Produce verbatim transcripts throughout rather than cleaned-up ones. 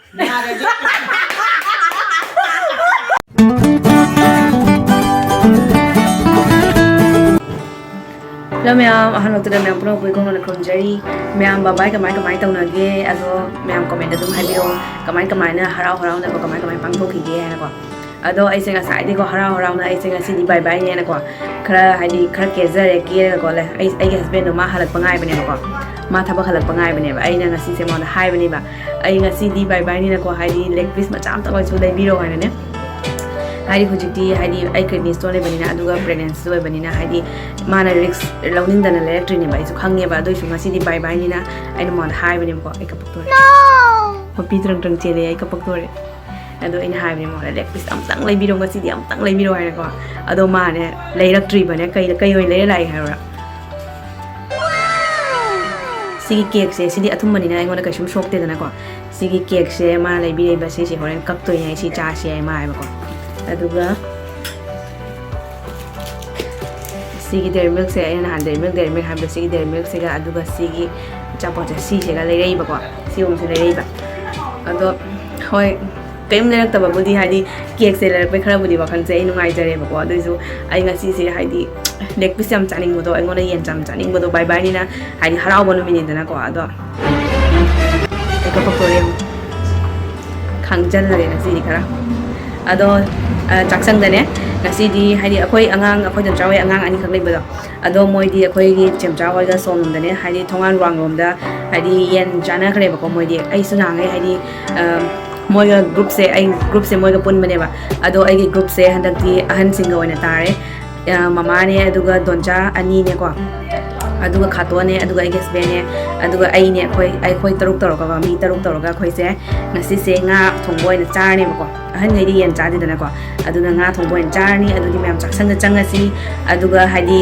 Hello ꯃꯌꯥꯝ, ꯑꯍꯥꯟꯕꯃꯛꯇꯗ ꯃꯌꯥꯝ ꯄꯨꯝꯅꯃꯛꯄꯨ ꯏꯈꯣꯡ ꯍꯥꯝꯅ ꯈꯨꯔꯨꯝꯖꯔꯤ꯫ ꯃꯌꯥꯝ ꯕꯥꯏ ꯕꯥꯏ ꯀꯃꯥꯏ ꯀꯃꯥꯏ ꯇꯧꯅꯒꯦ? ꯑꯗꯣ ꯃꯌꯥꯝ comment ꯑꯗꯨꯝ ꯍꯥꯏꯕꯤꯔꯛꯑꯣ, ꯀꯃꯥꯏ ꯀꯃꯥꯏꯅ ꯍꯔꯥꯎ ꯍꯔꯥꯎꯅꯀꯣ, ꯀꯃꯥꯏ ꯀꯃꯥꯏ ꯄꯥꯡꯊꯣꯛꯈꯤꯒꯦ ꯍꯥꯏꯅꯀꯣ꯫ ꯑꯗꯣ ꯑꯩꯁꯦ ꯉꯁꯥꯏꯗꯤꯀꯣ ꯍꯔꯥꯎ ꯍꯔꯥꯎꯅ ꯑꯩꯁꯦ ꯉꯁꯤꯗꯤ ꯕꯥꯏ ꯕꯥꯏꯅꯦꯅꯀꯣ, ꯈꯔ ꯍꯥꯏꯗꯤ ꯈꯔ ꯀꯦꯖꯔꯦ, ꯀꯦꯔꯒꯀꯣ ꯂꯩ꯫ ꯑꯩ, ꯑꯩꯒꯤ husbandꯗꯣ ꯃꯥ ꯍꯜꯂꯛꯄ ꯉꯥꯏꯕꯅꯦꯕꯀꯣ, ꯃꯥ ꯊꯕꯛ ꯍꯜꯂꯛꯄ ꯉꯥꯏꯕꯅꯦꯕ꯫ ꯑꯩꯅ ꯉꯁꯤꯁꯦ ꯃꯉꯣꯟꯗ ꯍꯥꯏꯕꯅꯦꯕ, "ꯑꯩ ꯉꯁꯤꯗꯤ ꯕꯥꯏ ꯕꯥꯏꯅꯤꯅꯀꯣ, ꯍꯥꯏꯗꯤ leg piece ꯃꯆꯥ ꯑꯝꯇ ꯑꯣꯏꯔꯁꯨ ꯂꯩꯕꯤꯔꯣ" ꯍꯥꯏꯅꯅꯦ꯫ ꯍꯥꯏꯗꯤ ꯍꯧꯖꯤꯛꯇꯤ ꯍꯥꯏꯗꯤ ꯑꯩ pregnancy ꯑꯣꯏꯕꯅꯤꯅ, ꯑꯗꯨꯒ pregnancy ꯑꯣꯏꯕꯅꯤꯅ ꯍꯥꯏꯗꯤ ꯃꯥꯅ risk ꯂꯧꯅꯤꯡꯗꯅ ꯂꯩꯔꯛꯇ꯭ꯔꯤꯅꯦꯕ, ꯑꯩꯁꯨ ꯈꯪꯉꯦꯕ꯫ ꯑꯗꯨꯏꯁꯨ ꯉꯁꯤꯗꯤ ꯕꯥꯏ ꯕꯥꯏꯅꯤꯅ ꯑꯩꯅ ꯃꯉꯣꯟꯗ ꯍꯥꯏꯕꯅꯦꯕꯀꯣ꯫ ꯑꯩ ꯀꯞꯄꯛꯇꯣꯔꯦ꯫ ꯃꯄꯤ ꯇ꯭ꯔꯪ ꯇ꯭ꯔꯪ ꯆꯦꯜꯂꯦ, ꯑꯩ ꯀꯞꯄꯛꯇꯣꯔꯦ꯫ ꯑꯗꯣ ꯑꯩꯅ ꯍꯥꯏꯕꯅꯦ ꯃꯉꯣꯟꯗ, "Leg piece ꯑꯝꯇꯪ ꯂꯩꯕꯤꯔꯣ, ꯉꯁꯤꯗꯤ ꯑꯝꯇꯪ ꯂꯩꯕꯤꯔꯣ" ꯍꯥꯏꯅꯀꯣ꯫ ꯑꯗꯣ ꯃꯥꯅꯦ ꯂꯩꯔꯛꯇ꯭ꯔꯤꯕꯅꯦ꯫ "ꯀꯩ, ꯀꯩ ꯑꯣꯏꯅ ꯂꯩꯔ ꯂꯥꯛꯏ ꯍꯥꯏꯕ꯭ꯔꯥ?" ꯁꯤꯒꯤ cakeꯁꯦ, ꯁꯤꯗꯤ ꯑꯊꯨꯝꯕꯅꯤꯅ ꯑꯩꯉꯣꯟꯗ ꯀꯩꯁꯨꯝ ꯁꯣꯛꯇꯦꯗꯅꯀꯣ꯫ ꯁꯤꯒꯤ cakeꯁꯦ ꯃꯥ ꯂꯩꯕꯤꯔꯛꯏꯕ, ꯁꯤꯁꯦ ꯍꯣꯔꯦꯟ ꯀꯛꯇꯣꯏꯅꯦ, ꯑꯩ ꯁꯤ ꯆꯥꯁꯤ ꯍꯥꯏ ꯃꯥ ꯍꯥꯏꯕꯀꯣ꯫ ꯑꯗꯨꯒ ꯁꯤꯒꯤ Dairy Milkꯁꯦ, ꯑꯩꯅ ꯅꯍꯥꯟ Dairy Milk, Dairy Milk ꯍꯥꯏꯕꯗꯣ, ꯁꯤꯒꯤ Dairy Milkꯁꯤꯒ ꯑꯗꯨꯒ ꯁꯤꯒꯤ ꯑꯆꯥꯄꯣꯠꯁꯦ, ꯁꯤꯁꯤꯒ ꯂꯩꯔꯛꯏꯕꯀꯣ꯫ ꯁꯤꯒꯨꯝꯕꯁꯦ ꯂꯩꯔꯛꯏꯕ꯫ ꯑꯗꯣ ꯍꯣꯏ, ꯀꯔꯤꯝ ꯂꯩꯔꯛꯇꯕꯕꯨꯗꯤ, ꯍꯥꯏꯗꯤ cakeꯁꯦ ꯂꯩꯔꯛꯄꯩ ꯈꯔꯕꯨꯗꯤ ꯋꯥꯈꯜꯁꯦ ꯑꯩ ꯅꯨꯡꯉꯥꯏꯖꯔꯦꯕꯀꯣ꯫ ꯑꯗꯨꯏꯁꯨ ꯑꯩ ꯉꯁꯤꯁꯦ ꯍꯥꯏꯗꯤ leg piece ꯌꯥꯝ ꯆꯥꯅꯤꯡꯕꯗꯣ, ꯑꯩꯉꯣꯟꯗ ꯌꯦꯟ ꯆꯥ ꯌꯥꯝ ꯆꯥꯅꯤꯡꯕꯗꯣ, ꯕꯥꯏ ꯕꯥꯏꯅꯤꯅ ꯍꯥꯏꯗꯤ ꯍꯔꯥꯎꯕ ꯅꯨꯃꯤꯠꯅꯤꯗꯅꯀꯣ꯫ ꯑꯗꯣ ꯑꯩ ꯀꯞꯄꯛꯇꯣꯔꯦ ꯌꯦꯡꯉꯨ꯫ ꯈꯥꯡꯖꯜꯂꯒꯦ ꯉꯁꯤꯗꯤ ꯈꯔ꯫ ꯑꯗꯣ, ꯑ, ꯆꯥꯛꯁꯪꯗꯅꯦ ꯉꯁꯤꯗꯤ, ꯍꯥꯏꯗꯤ ꯑꯩꯈꯣꯏ ꯑꯉꯥꯡ, ꯑꯩꯈꯣꯏ ꯗꯣꯝꯆꯥ ꯍꯣꯏ ꯑꯉꯥꯡ ꯑꯅꯤꯈꯛ ꯂꯩꯕꯗꯣ, ꯑꯗꯣ ꯃꯣꯏꯗꯤ ꯑꯩꯈꯣꯏꯒꯤ ꯆꯦꯝꯆꯥ ꯍꯣꯏꯒ ꯁꯣꯝꯂꯣꯝꯗꯅꯦ, ꯍꯥꯏꯗꯤ ꯊꯣꯡꯒꯥꯟ ꯋꯥꯡꯂꯣꯝꯗ, ꯍꯥꯏꯗꯤ ꯌꯦꯟ ꯆꯥꯅꯈ꯭ꯔꯦꯕꯀꯣ꯫ ꯃꯣꯏꯗꯤ, ꯑꯩꯁꯨ ꯅꯍꯥꯟꯉꯩ, ꯍꯥꯏꯗꯤ, ꯑ, ꯃꯣꯏꯒ groupꯁꯦ, ꯑꯩ groupꯁꯦ ꯃꯣꯏꯒ ꯄꯨꯟꯕꯅꯦꯕ꯫ ꯑꯗꯣ ꯑꯩꯒꯤ groupꯁꯦ ꯍꯟꯗꯛꯇꯤ ꯑꯍꯟꯁꯤꯡꯒ ꯑꯣꯏꯅ ꯇꯥꯔꯦ꯫ ꯑ, ꯃꯃꯥꯅꯦ, ꯑꯗꯨꯒ ꯗꯣꯟꯆꯥ ꯑꯅꯤꯅꯦꯀꯣ, ꯑꯗꯨꯒ ꯈꯥꯇꯣꯟꯅꯦ, ꯑꯗꯨꯒ ꯑꯩꯒꯤ husbandꯅꯦ, ꯑꯗꯨꯒ ꯑꯩꯅꯦ꯫ ꯑꯩꯈꯣꯏ, ꯑꯩꯈꯣꯏ ꯇꯔꯨꯛ ꯇꯧꯔꯒ, ꯃꯤ ꯇꯔꯨꯛ ꯇꯧꯔꯒ ꯑꯩꯈꯣꯏꯁꯦ ꯉꯁꯤꯁꯦ ꯉꯥ ꯊꯣꯡꯕ ꯑꯣꯏꯅ ꯆꯥꯔꯅꯦꯕꯀꯣ꯫ ꯑꯍꯟꯈꯩꯗꯤ ꯌꯦꯟ ꯆꯥꯗꯦꯗꯅꯀꯣ, ꯑꯗꯨꯅ ꯉꯥ ꯊꯣꯡꯕ ꯑꯣꯏꯅ ꯆꯥꯔꯅꯤ꯫ ꯑꯗꯨꯗꯤ ꯃꯌꯥꯝ ꯆꯥꯛꯁꯪꯗ ꯆꯪꯉꯁꯤ꯫ ꯑꯗꯨꯒ ꯍꯥꯏꯗꯤ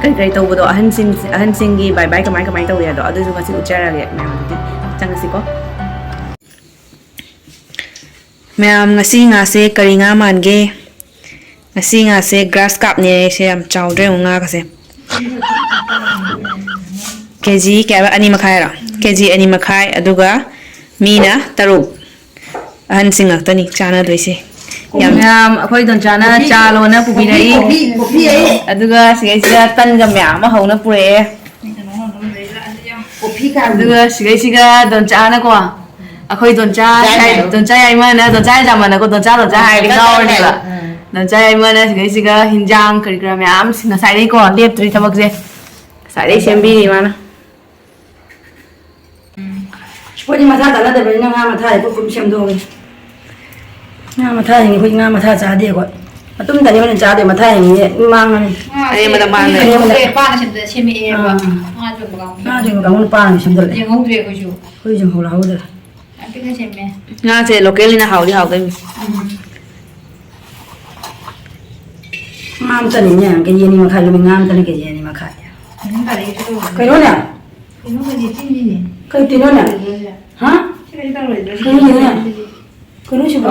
ꯀꯔꯤ ꯀꯔꯤ ꯇꯧꯕꯗꯣ, ꯑꯍꯟꯁꯤꯡ, ꯑꯍꯟꯁꯤꯡꯒꯤ ꯕꯥꯏ ꯕꯥꯏ ꯀꯃꯥꯏ ꯀꯃꯥꯏ ꯇꯧꯏ ꯑꯗꯣ, ꯑꯗꯨꯁꯨ ꯉꯁꯤ ꯎꯠꯆꯔꯒꯦ ꯃꯌꯥꯝ꯫ ꯑꯗꯨꯗꯤ ꯆꯪꯉꯁꯤꯀꯣ꯫ ꯃꯌꯥꯝ, ꯉꯁꯤ ꯉꯥꯁꯦ ꯀꯔꯤ ꯉꯥ ꯃꯥꯟꯒꯦ? ꯉꯁꯤ ꯉꯥꯁꯦ grass carpꯅꯦ꯫ ꯁꯦ ꯌꯥꯝ ꯆꯥꯎꯗ꯭ꯔꯥ ꯌꯦꯡꯉꯨ ꯉꯥꯒꯁꯦ꯫ KG ꯀꯌꯥ ꯍꯥꯏꯕ? ꯑꯅꯤ ꯃꯈꯥꯏ ꯍꯥꯏꯔꯣ? KG ꯑꯅꯤ ꯃꯈꯥꯏ, ꯑꯗꯨꯒ ꯃꯤꯅ ꯇꯔꯨꯛ, ꯑꯍꯟꯁꯤꯡ ꯉꯥꯛꯇꯅꯤ ꯆꯥꯅꯗꯣꯏꯁꯦ꯫ ꯌꯥꯝ ꯃꯌꯥꯝ ꯑꯩꯈꯣꯏ ꯗꯣꯟꯆꯥꯅ ꯆꯥ ꯂꯣꯟꯅ ꯄꯨꯕꯤꯔꯛꯏ꯫ ꯀꯣꯐꯤ, ꯀꯣꯐꯤ, ꯀꯣꯐꯤ ꯑꯩ꯫ ꯑꯗꯨꯒ ꯁꯤꯒꯩꯁꯤꯗ ꯇꯟꯒ ꯃꯌꯥꯝ ꯑꯃ ꯍꯧꯅ ꯄꯨꯔꯛꯑꯦ꯫ ꯀꯣꯐꯤ ꯀꯥ꯫ ꯑꯗꯨꯒ ꯁꯤꯒꯩꯁꯤꯒ ꯗꯣꯟꯆꯥꯅꯀꯣ, ꯑꯩꯈꯣꯏ ꯗꯣꯟꯆꯥ ꯌꯥꯏ, ꯁꯥꯏ-, ꯌꯥꯏ꯫ ꯗꯣꯟꯆꯥ ꯌꯥꯏꯃꯅ, ꯗꯣꯟꯆꯥ ꯌꯥꯏꯃꯅꯀꯣ, ꯗꯣꯟꯆꯥ, ꯗꯣꯟꯆꯥ ꯍꯥꯏꯔꯗꯤ ꯗꯣꯟꯆꯥ ꯉꯥꯎꯔꯅꯦꯕ꯫ ꯌꯥꯏ꯫ ꯎꯝ꯫ ꯗꯣꯟꯆꯥ ꯌꯥꯏꯃꯅ ꯁꯤꯒꯩꯁꯤꯒ ꯍꯤꯟꯖꯥꯡ ꯀꯔꯤ ꯀꯔꯥ ꯃꯌꯥꯝ ꯉꯁꯥꯏꯗꯩꯀꯣ ꯂꯦꯞꯇ꯭ꯔꯤ ꯊꯕꯛꯁꯦ꯫ ꯉꯁꯥꯏꯗꯩ ꯁꯦꯝꯕꯤꯔꯤ ꯃꯥꯅ꯫ ꯑꯩꯈꯣꯏꯗꯤ ꯃꯊꯥ ꯇꯥꯟꯅꯗꯕꯅꯤꯅ ꯉꯥ ꯃꯊꯥ ꯍꯦꯛ ꯄꯨꯈꯨꯝ ꯁꯦꯝꯗꯣꯛꯑꯒꯦ꯫ ꯉꯥ ꯃꯊꯥ ꯍꯦꯡꯉꯤ, ꯑꯩꯈꯣꯏꯗꯤ ꯉꯥ ꯃꯊꯥ ꯆꯥꯗꯦ ꯑꯩꯈꯣꯏ꯫ ꯃꯇꯨꯝ ꯇꯥꯔꯦ ꯍꯣꯔꯦꯟ ꯆꯥꯗꯦ, ꯃꯊꯥ ꯍꯦꯡꯉꯤ ꯃꯥꯡꯉꯅꯤ꯫ ꯉꯥꯁꯦ ꯑꯔꯦꯝꯕꯗ ꯃꯥꯡꯉꯦ꯫ ꯑꯔꯦꯝꯕꯗ꯫ ꯑꯩꯈꯣꯏ ꯄꯥꯅ ꯁꯦꯝꯖ-, ꯁꯦꯝꯃꯛꯑꯦꯕ꯫ ꯑꯥ꯫ ꯉꯥ ꯊꯣꯡꯕ ꯀꯥꯡꯕꯨꯅ꯫ ꯉꯥ ꯊꯣꯡꯕ ꯀꯥꯡꯕꯨꯅ ꯄꯥꯅ ꯁꯦꯝꯖꯜꯂꯛꯑꯦ꯫ ꯌꯦꯡꯍꯧꯗ꯭ꯔꯦ ꯑꯩꯈꯣꯏꯁꯨ꯫ ꯑꯩꯈꯣꯏꯁꯨ ꯌꯦꯡꯍꯧ ꯂꯥꯍꯧꯗ꯭ꯔꯦ꯫ ꯌꯥꯝ ꯄꯤꯛꯅ ꯁꯦꯝꯃꯦ꯫ ꯉꯥꯁꯦ ꯂꯣꯀꯦꯜꯅꯤꯅ ꯍꯥꯎꯗꯤ ꯍꯥꯎꯗꯣꯏꯅꯤ꯫ ꯎꯝ꯫ ꯉꯥ ꯑꯃꯇꯅꯤꯅꯦ, ꯀꯦꯖꯤ ꯑꯅꯤ ꯃꯈꯥꯏ ꯂꯨꯝꯃꯤ, ꯉꯥ ꯑꯃꯇꯅ ꯀꯦꯖꯤ ꯑꯅꯤ ꯃꯈꯥꯏ꯫ ꯎꯝ, ꯐꯔꯦ, ꯀꯩꯁꯨ ꯇꯧꯔꯣꯏ꯫ ꯀꯩꯅꯣꯅꯦ? ꯀꯩꯅꯣ, ꯀꯩꯅꯣ, ꯆꯤꯅꯤꯅꯦ꯫ ꯀꯩ ꯇꯤꯅꯣꯅꯦ? ꯀꯩꯅꯣꯁꯦ? ꯍꯥ? ꯁꯤ ꯀꯩꯁꯨ ꯇꯧꯔꯣꯏꯗ꯭ꯔꯣ? ꯀꯩꯅꯣꯅꯦ? ꯀꯩꯅꯣ ꯁꯤꯕꯣ?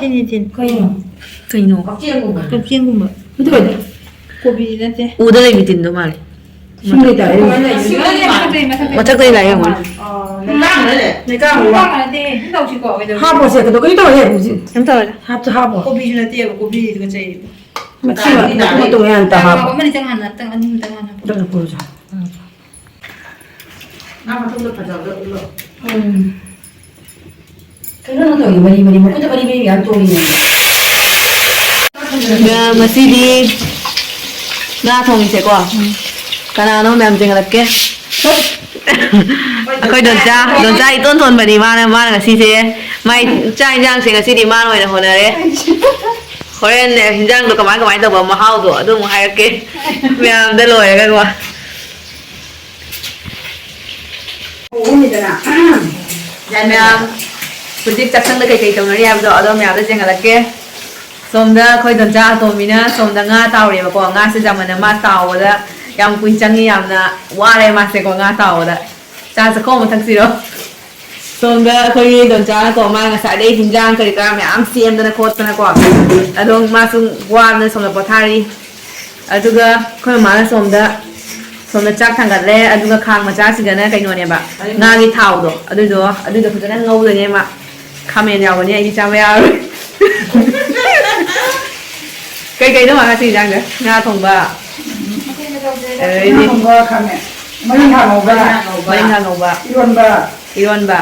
ꯆꯤꯅꯤ, ꯆꯤꯅꯤ꯫ ꯀꯩꯅꯣ? ꯀꯩꯅꯣ? ꯀꯛꯆꯦꯡꯒꯨꯝꯕ꯫ ꯀꯛꯆꯦꯡꯒꯨꯝꯕ꯫ ꯑꯗꯨ ꯀꯩꯅꯣ? ꯀꯣꯕꯤꯗꯤ ꯅꯠꯇꯦ꯫ ꯎꯗ ꯂꯩꯕꯤ ꯇꯤꯟꯗꯣ ꯃꯥꯜꯂꯦ꯫ ꯁꯨꯝ ꯂꯩꯇꯥꯔꯦ꯫ ꯃꯊꯛꯇꯩ ꯂꯥꯛꯑꯦ ꯌꯦꯡꯉꯣ꯫ ꯑꯣ, ꯂꯩꯀꯥꯡ ꯅꯠꯇꯦ꯫ ꯂꯩꯀꯥꯡ ꯅꯠꯇꯦ꯫ ꯁꯨꯝ ꯇꯧꯁꯤꯀꯣ, ꯀꯩꯗꯧꯔꯒꯦ? ꯍꯥꯞꯄꯣꯁꯦ, ꯀꯩꯗꯧ-, ꯀꯩꯅꯣ ꯇꯧꯔꯦ ꯍꯧꯖꯤꯛ꯫ ꯀꯩꯝ ꯇꯧꯔꯦ꯫ ꯍꯥꯞꯁꯨ ꯍꯥꯞꯄꯣ꯫ ꯀꯣꯕꯤꯁꯨ ꯅꯠꯇꯦꯕ, ꯀꯣꯕꯤꯗꯤ ꯇꯨꯀꯠꯆꯩꯌꯦꯕ꯫ ꯃꯊꯤ ꯃꯇꯣꯡ ꯌꯥꯝ ꯇꯥ ꯍꯥꯞꯄꯣ꯫ ꯑꯃꯅꯤꯇꯪ ꯍꯥꯟꯅ, ꯑꯝꯇꯪ, ꯑꯅꯤꯃꯨꯛꯇꯪ ꯍꯥꯟꯅ ꯍꯥꯞꯄꯣ꯫ ꯑꯗꯨꯅ ꯄꯨꯔꯁꯨ꯫ ꯉꯥ ꯃꯇꯨꯝꯗꯣ ꯐꯖꯕꯗꯣ ꯎꯠꯂꯣ꯫ ꯎꯝ꯫ ꯀꯩꯅꯣ ꯅꯪ ꯇꯧꯔꯤ ꯃꯔꯤ ꯃꯔꯤ, ꯃꯈꯨꯠꯇ ꯃꯔꯤ ꯃꯔꯤ ꯃꯌꯥꯝ ꯇꯣꯡꯉꯤꯅꯦ꯫ ꯉ-, ꯉꯁꯤꯗꯤ ꯉꯥ ꯊꯣꯡꯉꯤꯁꯦꯀꯣ꯫ ꯎꯝ꯫ ꯀꯅꯥꯅꯣ ꯃꯌꯥꯝ ꯆꯦꯟꯈꯠꯂꯛꯀꯦ? ꯑꯩꯈꯣꯏ ꯗꯣꯟꯆꯥ, ꯗꯣꯟꯆꯥ ꯏꯇꯣꯟ ꯇꯣꯟꯕꯅꯤ ꯃꯥꯅ, ꯃꯥꯅ ꯉꯁꯤꯁꯦ꯫ ꯃꯥꯏ ꯆꯥꯛ ꯏꯟꯖꯥꯡꯁꯦ ꯉꯁꯤꯗꯤ ꯃꯥꯅ ꯑꯣꯏꯅ ꯍꯣꯠꯅꯔꯦ꯫ ꯍꯣꯔꯦꯟ ꯏꯟꯖꯥꯡꯗꯣ ꯀꯃꯥꯏ ꯀꯃꯥꯏ ꯇꯧꯕ ꯃꯍꯥꯎꯗꯣ ꯑꯗꯨ ꯑꯃꯨꯛ ꯍꯥꯏꯔꯛꯀꯦ꯫ ꯃꯌꯥꯝꯗ ꯂꯣꯏꯔꯒꯀꯣ꯫ ꯑꯍꯨꯝꯅꯤꯗꯅ꯫ ꯃꯌꯥꯝ ꯍꯧꯖꯤꯛ ꯆꯥꯛꯁꯪꯗ ꯀꯩꯀꯩ ꯇꯧꯅꯔꯤ ꯍꯥꯏꯕꯗꯣ ꯑꯗꯣ ꯃꯌꯥꯝꯗ ꯆꯦꯟꯍꯜꯂꯛꯀꯦ꯫ ꯁꯣꯝꯗ ꯑꯩꯈꯣꯏ ꯗꯣꯟꯆꯥ ꯑꯇꯣꯝꯕꯤꯅ ꯁꯣꯝꯗ ꯉꯥ ꯇꯥꯎꯔꯤꯕꯀꯣ꯫ ꯉꯥꯁꯦ ꯌꯥꯝꯃꯟꯅ ꯃꯥ ꯇꯥꯎꯕꯗ ꯌꯥꯝ ꯀꯨꯏꯅ ꯆꯪꯉꯤ, ꯌꯥꯝꯅ ꯋꯥꯔꯦ ꯃꯥꯁꯦꯀꯣ ꯉꯥ ꯇꯥꯎꯕꯗ꯫ ꯆꯥ ꯆꯥꯛꯈꯣꯝ ꯑꯃ ꯊꯛꯁꯤꯔꯣ? ꯁꯣꯝꯗ ꯑꯩꯈꯣꯏꯒꯤ ꯗꯣꯟꯆꯥꯅꯀꯣ, ꯃꯥ ꯉꯁꯥꯏꯗꯩ ꯍꯤꯟꯖꯥꯡ ꯀꯔꯤ ꯀꯔꯥ ꯃꯌꯥꯝ ꯁꯦꯝꯗꯅ ꯈꯣꯠꯇꯅꯀꯣ, ꯑꯗꯣ ꯃꯥꯁꯨ ꯋꯥꯗꯅ ꯁꯣꯝꯗ ꯄꯣꯊꯥꯔꯤ꯫ ꯑꯗꯨꯒ ꯑꯩꯈꯣꯏ ꯃꯃꯥꯅ ꯁꯣꯝꯗ ꯁꯣꯝꯗ ꯆꯥꯛ ꯊꯥꯡꯒꯠꯂꯦ, ꯑꯗꯨꯒ ꯈꯥꯡ ꯃꯆꯥꯁꯤꯒꯅ ꯀꯩꯅꯣꯅꯦꯕ, ꯉꯥꯒꯤ ꯊꯥꯎꯗꯣ, ꯑꯗꯨꯗꯣ, ꯑꯗꯨꯗꯣ ꯐꯖꯅ ꯉꯧꯗꯣꯏꯅꯦ ꯃꯥ꯫ ꯈꯥꯃꯦꯟ ꯌꯥꯎꯕꯅꯦ, ꯑꯩꯗꯤ ꯆꯥꯕ ꯌꯥꯔꯣꯏ꯫ ꯀꯩꯀꯩꯅꯣ ꯃꯥ ꯉꯁꯤ ꯏꯟꯖꯥꯡꯁꯦ? ꯉꯥ ꯊꯣꯡꯕ, ꯑꯗꯩꯗꯤ ꯉꯥ ꯊꯣꯡꯕ, ꯈꯥꯃꯦꯟ, ꯃꯔꯤꯡꯈꯥ ꯉꯧꯕ, ꯃꯔꯤꯡꯈꯥ ꯉꯧꯕ, ꯏꯔꯣꯟꯕ꯫ ꯏꯔꯣꯟꯕ꯫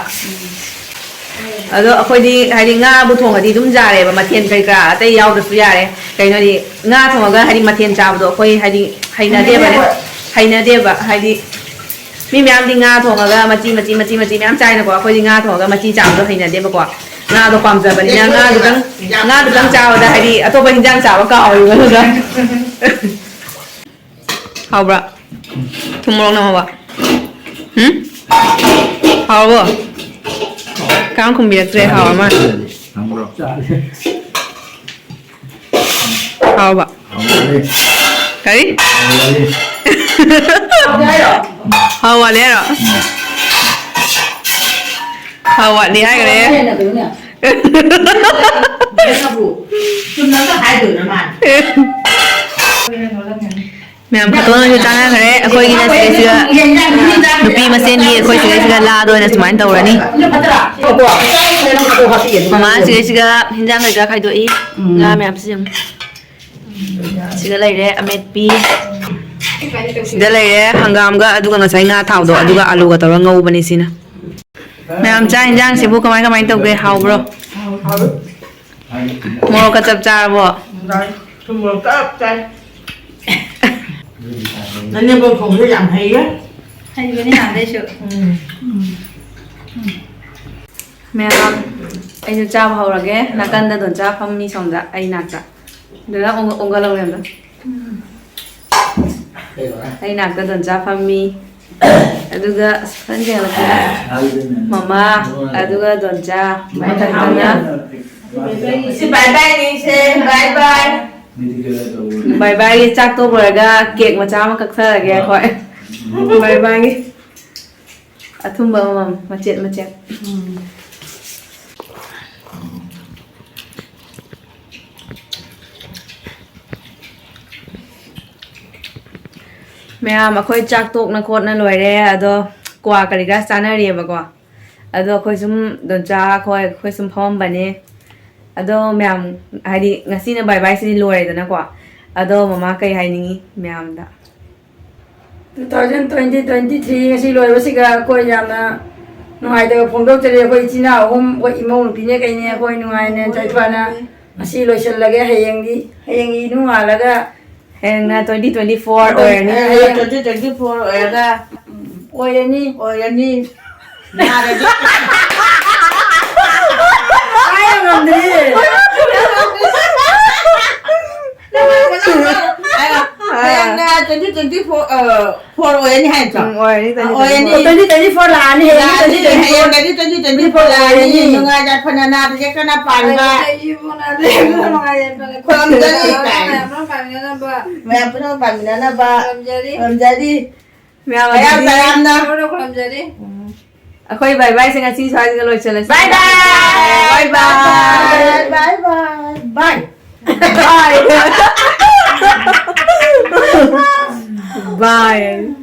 ꯑꯗꯣ ꯑꯩꯈꯣꯏꯗꯤ ꯍꯥꯏꯗꯤ ꯉꯥꯕꯨ ꯊꯣꯡꯉꯗꯤ ꯑꯗꯨꯝ ꯌꯥꯔꯦꯕ, ꯃꯊꯦꯜ ꯀꯩꯀꯥ ꯑꯇꯩ ꯌꯥꯎꯗ꯭ꯔꯁꯨ ꯌꯥꯔꯦ꯫ ꯀꯩꯅꯣꯗꯤ ꯉꯥ ꯊꯣꯡꯉꯒ ꯍꯥꯏꯗꯤ ꯃꯊꯦꯜ ꯆꯥꯕꯗꯣ ꯑꯩꯈꯣꯏ ꯍꯥꯏꯗꯤ ꯍꯩꯅꯗꯦꯕ꯫ ꯍꯩꯅꯗꯦꯕ꯫ ꯍꯩꯅꯗꯦꯕ ꯍꯥꯏꯗꯤ ꯃꯤ ꯃꯌꯥꯝꯗꯤ ꯉꯥ ꯊꯣꯡꯉꯒ ꯃꯆꯤ ꯃꯆꯤ ꯃꯆꯤ ꯃꯆꯤ ꯃꯌꯥꯝ ꯆꯥꯏꯅꯀꯣ, ꯑꯩꯈꯣꯏꯗꯤ ꯉꯥ ꯊꯣꯡꯉꯒ ꯃꯆꯤ ꯆꯥꯕꯗꯣ ꯍꯩꯅꯗꯦꯕꯀꯣ꯫ ꯉꯥꯗꯣ ꯄꯥꯝꯖꯕꯅꯤꯅ ꯉꯥꯗꯨꯗꯪ, ꯉꯥꯗꯨꯗꯪ ꯆꯥꯕꯗ ꯍꯥꯏꯗꯤ ꯑꯇꯣꯞꯄ ꯍꯤꯟꯖꯥꯡ ꯆꯥꯕ ꯀꯥꯎꯋꯦꯕ ꯑꯗꯨꯗ꯫ ꯍꯥꯎꯕ꯭ꯔꯥ? ꯊꯨꯝ ꯃꯣꯔꯣꯛ ꯅꯝꯍꯧꯕ? ꯎꯝ? ꯍꯥꯎꯔꯕꯣ? ꯀꯅꯥꯝ ꯈꯨꯝꯕꯤꯔꯛꯇ꯭ꯔꯦ, ꯍꯥꯎꯔ ꯃꯥꯜꯂꯦ꯫ ꯍꯥꯎꯔꯕ? ꯀꯔꯤ? ꯍꯥꯎ ꯋꯥꯠꯂꯤ ꯍꯥꯏꯔꯣ? ꯍꯥꯎ ꯋꯥꯠꯂꯤ ꯍꯥꯏꯈ꯭ꯔꯦ꯫ ꯃꯌꯥꯝ ꯐꯣꯇꯣꯅꯁꯨ ꯆꯥꯟꯅꯈ꯭ꯔꯦ꯫ ꯑꯩꯈꯣꯏꯒꯤꯅ ꯁꯤꯗꯩꯁꯤꯗ ꯅꯨꯄꯤ ꯃꯁꯦꯟꯒꯤ ꯑꯩꯈꯣꯏ ꯁꯤꯗꯩꯁꯤꯗ ꯂꯥꯗ ꯑꯣꯏꯅ ꯁꯨꯃꯥꯏꯅ ꯇꯧꯔꯅꯤ꯫ ꯃꯃꯥ ꯁꯤꯗꯩꯁꯤꯒ ꯍꯤꯟꯖꯥꯡ ꯀꯩꯀꯥ ꯈꯥꯏꯗꯣꯛꯏ꯫ ꯉꯥ ꯃꯌꯥꯝꯁꯤ ꯌꯦꯡꯉꯨ꯫ ꯁꯤꯗ ꯂꯩꯔꯦ ꯑꯃꯦꯠꯄꯤ꯫ ꯁꯤꯗ ꯂꯩꯔꯦ ꯍꯪꯒꯥꯝꯒ ꯑꯗꯨꯒ ꯉꯁꯥꯏ ꯉꯥ ꯊꯥꯎꯗꯣ ꯑꯗꯨꯒ ꯑꯂꯨꯒ ꯇꯧꯔꯒ ꯉꯧꯕꯅꯦ ꯁꯤꯅ꯫ ꯃꯌꯥꯝ ꯆꯥꯛ ꯌꯦꯟꯖꯥꯡꯁꯤꯕꯨ ꯀꯃꯥꯏ ꯀꯃꯥꯏ ꯇꯧꯒꯦ? ꯍꯥꯎꯕ꯭ꯔꯣ? ꯃꯣꯔꯣꯛꯀ ꯆꯞ ꯆꯥꯔꯕꯣ? ꯊꯨꯝ ꯃꯣꯔꯣꯛ ꯆꯞ ꯆꯥꯏ꯫ ꯅꯅꯦꯝꯕꯣꯛ ꯊꯣꯡꯕꯁꯨ ꯌꯥꯝ ꯍꯩꯌꯦ꯫ ꯍꯩꯕꯅꯤ ꯍꯥꯟꯅꯗꯩꯁꯨ꯫ ꯎꯝ꯫ ꯃꯌꯥꯝ, ꯑꯩꯁꯨ ꯆꯥꯕ ꯍꯧꯔꯒꯦ꯫ ꯅꯥꯀꯟꯗ ꯗꯣꯟꯆꯥ ꯐꯝꯃꯤ ꯁꯣꯝꯗ ꯑꯩ ꯅꯥꯛꯇ꯫ ꯗꯣꯟꯆꯥ ꯑꯣꯟ-, ꯑꯣꯟꯒꯠꯂꯛꯑꯣ ꯃꯌꯥꯝꯗꯣ꯫ ꯑꯩ ꯅꯥꯛꯇ ꯗꯣꯟꯆꯥ ꯐꯝꯃꯤ꯫ ꯑꯗꯨꯒ ꯑꯁ, ꯐꯖꯅ ꯌꯦꯡꯉꯛꯀꯦ꯫ ꯃꯃꯥ, ꯑꯗꯨꯒ ꯗꯣꯟꯆꯥ, ꯃꯊꯛꯇꯅ ꯁꯤ bye bye ꯅꯤ, ꯁꯦ bye bye꯫ Bye bye ꯒꯤ ꯆꯥꯛ ꯇꯣꯛ ꯂꯣꯏꯔꯒ cake ꯃꯆꯥ ꯑꯃ ꯀꯛꯆꯔꯒꯦ ꯑꯩꯈꯣꯏ꯫ Bye bye ꯒꯤ꯫ ꯑꯊꯨꯝꯕ ꯑꯃꯃꯝ, ꯃꯆꯦꯠ ꯃꯆꯦꯠ꯫ ꯃꯌꯥꯝ, ꯑꯩꯈꯣꯏ ꯆꯥꯛ ꯇꯣꯛꯅ ꯈꯣꯠꯅ ꯂꯣꯏꯔꯦ꯫ ꯑꯗꯣ ꯀ꯭ꯋꯥ ꯀꯔꯤ ꯀꯔꯥ ꯆꯥꯅꯔꯤꯑꯕꯀꯣ꯫ ꯑꯗꯣ ꯑꯩꯈꯣꯏ ꯁꯨꯝ, ꯗꯣꯟꯆꯥ ꯈꯣꯏ, ꯑꯩꯈꯣꯏ ꯁꯨꯝ ꯐꯝꯃꯝꯕꯅꯦ꯫ ꯑꯗꯣ ꯃꯌꯥꯝ, ꯍꯥꯏꯗꯤ, ꯉꯁꯤꯅ ꯕꯥꯏ ꯕꯥꯏꯁꯤꯗꯤ ꯂꯣꯏꯔꯦꯗꯅꯀꯣ꯫ ꯑꯗꯣ ꯃꯃꯥ ꯀꯩ ꯍꯥꯏꯅꯤꯡꯉꯤ ꯃꯌꯥꯝꯗ? Two thousand twenty twenty three ꯉꯁꯤ ꯂꯣꯏꯕꯁꯤꯒ ꯑꯩꯈꯣꯏ ꯌꯥꯝꯅ ꯅꯨꯡꯉꯥꯏꯇꯕ ꯐꯣꯡꯗꯣꯛꯆꯔꯤ꯫ ꯑꯩꯈꯣꯏ ꯏꯆꯤꯟ ꯏꯅꯥꯎ ꯑꯍꯨꯝ, ꯑꯩꯈꯣꯏ ꯏꯃꯧ ꯅꯨꯄꯤꯅꯦ ꯀꯩꯅꯦ, ꯑꯩꯈꯣꯏ ꯅꯨꯡꯉꯥꯏꯅ ꯌꯥꯏꯐꯅ ꯉꯁꯤ ꯂꯣꯏꯁꯤꯜꯂꯒꯦ꯫ ꯍꯌꯦꯡꯗꯤ, ꯍꯌꯦꯡꯒꯤ ꯅꯣꯡꯉꯥꯜꯂꯒ ꯍꯌꯦꯡꯅ twenty twenty four ꯑꯣꯏꯔꯅꯤ꯫ ꯍꯌꯦꯡ twenty twenty four ꯑꯣꯏꯔꯒ ꯑꯣꯏꯔꯅꯤ꯫ ꯑꯣꯏꯔꯅꯤ꯫ ꯍꯥꯏꯕ ꯉꯝꯗ꯭ꯔꯤ꯫ ꯍꯌꯦꯡꯅ twenty twenty four four ꯑꯣꯏꯔꯅꯤ ꯍꯥꯏ ꯅꯠꯇ꯭ꯔꯣ? ꯎꯝ, ꯑꯣꯏꯔꯅꯤ, twenty twenty four꯫ ꯑꯣꯏꯔꯅꯤ꯫ Twenty twenty four ꯂꯥꯛꯑꯅꯤ ꯍꯌꯦꯡ꯫ ꯂꯥꯛꯑꯅꯤ꯫ Twenty twenty four꯫ ꯍꯌꯦꯡꯗꯒꯤ twenty twenty four ꯂꯥꯛꯑꯅꯤ꯫ ꯅꯨꯡꯉꯥꯏ ꯌꯥꯏꯐꯅ ꯅꯥꯗ ꯌꯦꯛꯇꯅ ꯄꯥꯟꯕ꯫ ꯈꯨꯔꯨꯝꯖꯔꯤ ꯀꯥꯏꯅ꯫ ꯃꯌꯥꯝ ꯄꯨꯝꯅꯃꯛ ꯄꯥꯟꯃꯤꯟꯅꯅꯕ ꯈꯨꯔꯨꯝꯖꯔꯤ꯫ ꯃꯌꯥꯝ ꯃꯌꯥꯝ ꯑꯗꯨꯗꯤ ꯃꯌꯥꯝꯅ ꯑꯩꯈꯣꯏ ꯕꯥꯏ ꯕꯥꯏꯁꯦ ꯉꯁꯤ ꯁ꯭ꯋꯥꯏꯁꯤꯗ ꯂꯣꯏꯁꯤꯜꯂꯁꯤ꯫ Bye bye꯫ Bye bye꯫ Bye bye꯫ Bye꯫ Bye꯫ Bye꯫